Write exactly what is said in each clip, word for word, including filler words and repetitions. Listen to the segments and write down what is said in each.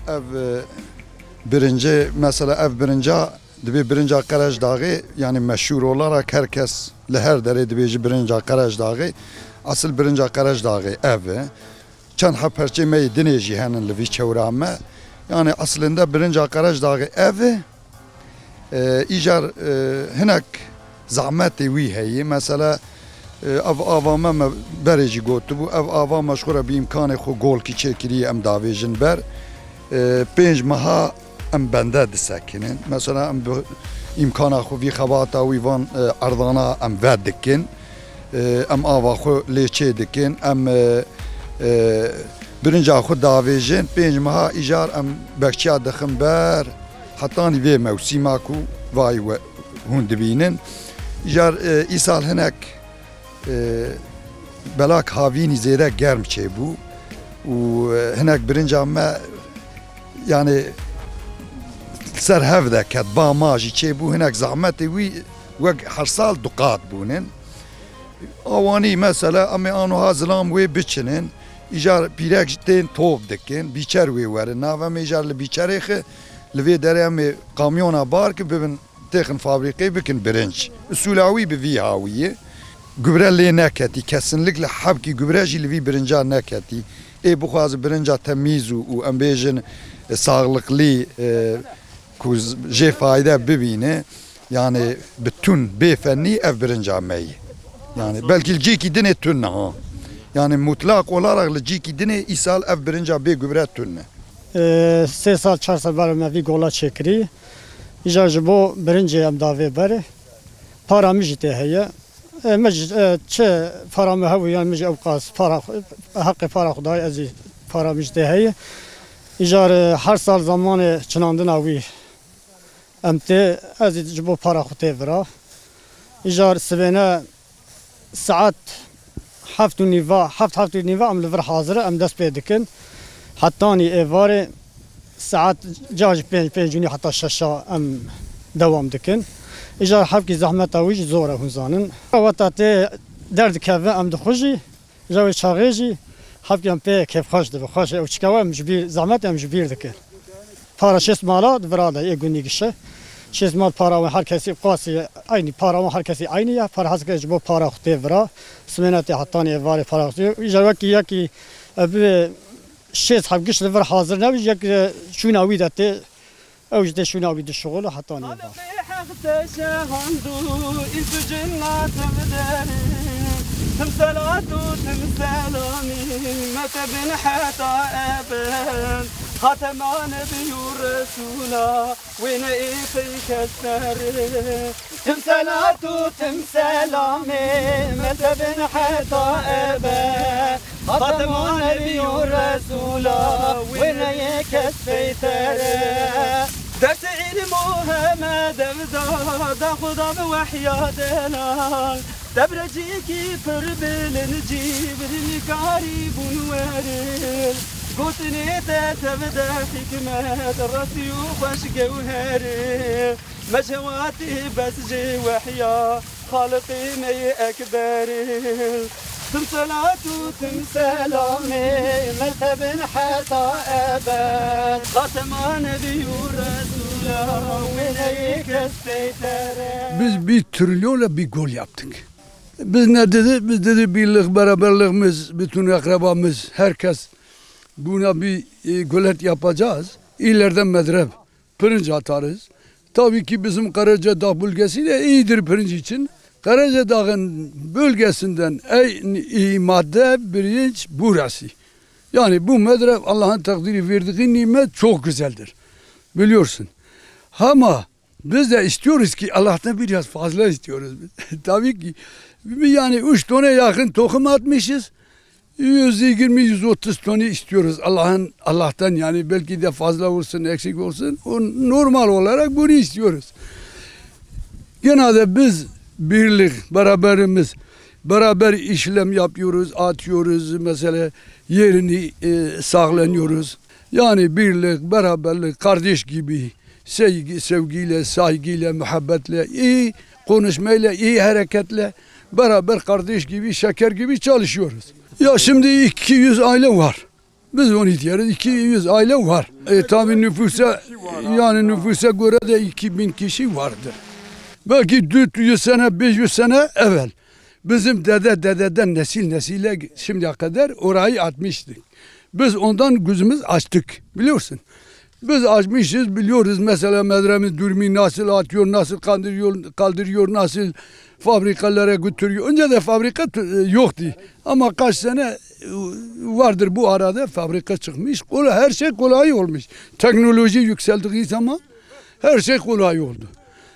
Ev, e, birinci, mesela ev birinca, dibê birinca Qerejdaxê, yani meşhur olarak her kes li her derê dibêji birinca Qerejdaxê. Asıl birinca Qerejdaxê ev e. Çend heb perçê me yê dinê jî henin li vî çewra me. Yani aslında birinca Qerejdaxê ev e. E, îcar, e, hinek zehmetê wî heye. Mesela, e, ev ava me, me berê jî gotibû, ev ava me ji xwe re bi îmkanê xwe golkî çêkiriye, em davêjin ber. E, pênc meha em bende disekinin. Mesela em bi îmkana xwe vî xebata wî van, e, erdana em vedikin. E, em ava xwe lê çê dikin. Em, e, e, birinca xwe davêjin. Pênc meha îcar em bekçiya dixin ber. Hetanî vê mewsîma ku vayî we hûn dibînin. Îcar, e, îsal hinek, e, belak havînî zêde germ çêbû û, e, hinek birinca me, yani ser hev de ket, ba ma jî çêbû, hinek zehmetê wî wek her sal du qat bûnin. Awanî mesela em ê anoha zilam wê biçinin, îcar pîrek jî tên top dikin, bîçer wê werin. Nav em ê îcar li bîçerê xi, li vê derê em ê kamyona bar ki bibin têxin fabrîqê bikin birinc. Usûla wî bi vî hawî ye. Gubre lê neketî, kesinlikle hebkî gubre jî li vî birinca neketî. Ê bixwaze birinca temîz û, û em bêjin, e, saxliqlî, e, ku z-, jê fayde bibîne, yani bi tun, bê fenî ev birinca me ye. Yani belkî li cîkî dinê tun ne ha. Yani mutlak olarak li cîkî dinê îsal ev birinca bê gubre tun ne. E, sê sal, çar sal ber me vî gola çêkirî. Îcar ji bo birincê em da vê berê. Para min jî tê heye. E, min jî, e, çi para min hebû, yan min jî ewqas para xwe, heqê para xwe dayê, ez jî para min jî tê heye. Îcar, e, her sal zamanê çinandina wî em tê, ez jî ji bo para xwe tê vira. Îcar sibêne saet heft û nîva, heft, heft û nîva em li vir hazir e, em dest pê dikin. Hetanî êvarê saet ca ji pênc, pênc û nîv heta şeşa em dewam dikin. Îcar hevkî zehmeta wî jî zor e, hûn zanin. Weta tê derdikeve em dixwe jî, ji wê çaxê jî hevkî em pê kêfxweş dibe, xweş e. Ew çike we em ji bîr, zehmet em ji bîr dikin. Para şêst mala di vira de yê gundî gişe. Şêst mal para wan her kesî qasî eynî, para wan her kesî eynî ye. Para hez ke ji bo para xwe tê vira. Simêne tê hetanî êvarê para xwe tê. Îcar wekî yekî, e, bi şêst heb giş li vir hazir nebî, yek, e, şûna wî de tê. Ew jî tê şûna wî dişixule hetanî êvar. Heq te şehand û îns û cinna te bi derê. Tim selat û tim selamî me te bin heta ebed. Xatema Nebî û Resûla wê ne ê pey kes serê. Tim selat û tim selamê me te bin heta ebed. Xatema Nebî û Resûla wê ne yê kes peytere. Dersê îlim û heme devda da Xuda bi wehya delal. Te bi recîkî pir bilind cî bi hilkarî bûn weril. Gotinê te tevde hikmet, rastî û xweş gewheril. Me cewatî bes jê wehya Xaliqê me yê Ekberil. Tim selat û tim selamê me te bin heta ebed. Xatema Nebî û Resûla wê ne yê kes peytere. Biz bir trilyonla bir gol yaptık. Biz ne dedi? Biz dedi birlik, beraberliğimiz, bütün akrabamız, herkes buna bir, e, gölet yapacağız. İleriden medrep, pirinç atarız. Tabii ki bizim Karacadağ bölgesi de iyidir pirinç için. Karacadağ'ın bölgesinden en iyi madde pirinç burası. Yani bu medrep Allah'ın takdiri verdiği nimet çok güzeldir. Biliyorsun. Ama biz de istiyoruz ki Allah'tan biraz fazla istiyoruz biz. Tabii ki biz yani üç tona yakın tohum atmışız. Yüz yirmi, yüz otuz tonu istiyoruz Allah'ın, Allah'tan yani belki de fazla olsun, eksik olsun. O normal olarak bunu istiyoruz. Genelde biz birlik, beraberimiz, beraber işlem yapıyoruz, atıyoruz, mesela yerini, e, sağlanıyoruz. Yani birlik, beraberlik, kardeş gibi, sevgi, sevgiyle, saygıyla, muhabbetle, iyi konuşmayla, iyi hareketle beraber kardeş gibi, şeker gibi çalışıyoruz. Ya şimdi iki yüz aile var. Biz onu diyoruz, iki yüz aile var. E, tabii nüfusa, yani nüfusa göre de iki bin kişi vardır. Belki dört yüz sene, beş yüz sene evvel bizim dede dededen nesil nesile şimdiye kadar orayı atmıştık. Biz ondan gözümüz açtık, biliyorsun. Biz açmışız, biliyoruz mesela Medrem'in durumu nasıl, atıyor, nasıl kaldırıyor, kaldırıyor, nasıl fabrikalara götürüyor. Önce de fabrika t-, yoktu. Ama kaç sene, e, vardır bu arada fabrika çıkmış. Kolay, her şey kolay olmuş. Teknoloji yükseldiği zaman her şey kolay oldu.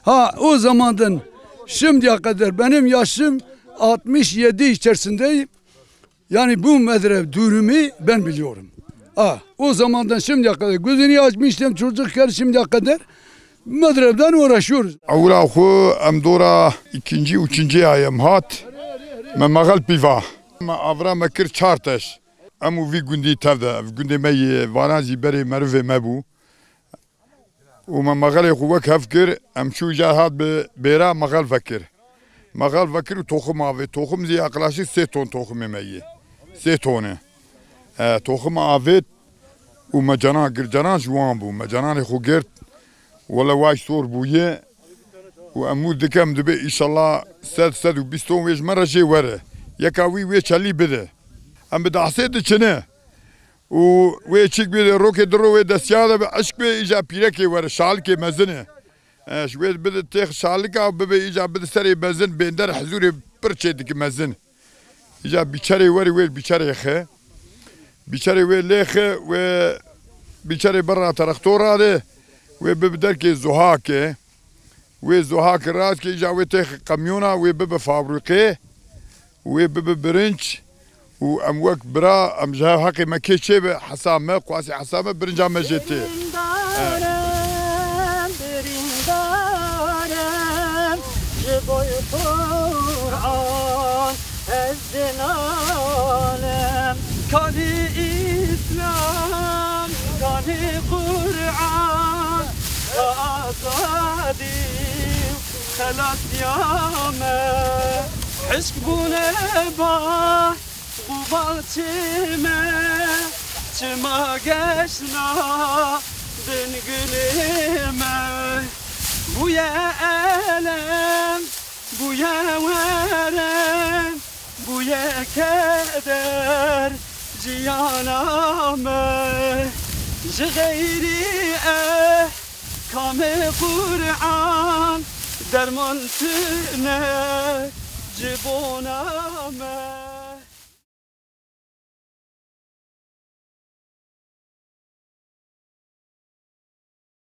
Ha, o zamandan şimdiye kadar benim yaşım altmış yedi içerisindeyim. Yani bu Medrem durumu ben biliyorum. Ha, o zamandan şimdiye kadar gözünü açmıştım çocukken şimdiye kadar Medrem'den uğraşıyoruz. Ewla xwe em dora ikinci, üçüncü ayem hat. Me mexel pîva. Me avra me kir çar teş. Em û vî gundî tev de, ev gundê me yê Varan jî berê merivê me bû. Û me mexelê xwe wek hev kir, em çû îcar hat bi bêra mexel vekir. Mexel vekir û toxim avêt. Toxim zî yaklaşîk sê ton toximê me yê. Sê ton e. E, toxim avêt û me canan girt. Canan ji wan bû. Me cananê xwe girt. Wele way sor bûye. Û em wî dikem dibe, înşallah sed, sed û bîst ton wê ji me re jê were. Yeka wî wê çelî bide. Em bi dahsê diçine. Û wê çik bê de rokê di ro wê destiya de bi eşk bê, îca pîrekê were, şalikê mezin e. E, ji wê bide têx şalika û bibe îca bide serê mezin, bênder hezûrê pir çê dike mezin. Îca bîçerê were wê bîçerê xe. Bîçerê wê lê xe, wê bîçerê birra terektora de, wê bibe derkê zuhakê. Wê zuhakê rast ke îca wê têx qemyona, wê bibe fabrîqê, wê bibe birinç û em wek bira, em ji hev heqê me kê çê be, hesa me, qasî hesa me, birinca me jê tê. Birîndar im, birîndar im, ji bo Quran ez dinalim. Kanî Îslam, kanî Quran, azadî û xelas ya me. Hişk bûne ba, qubaçê me, çima geşna bin gulê me. Bûye elem, bûye werem, bûye keder jiyana me. Ji xeyrî eh kamê Quran derman tune ji bona me.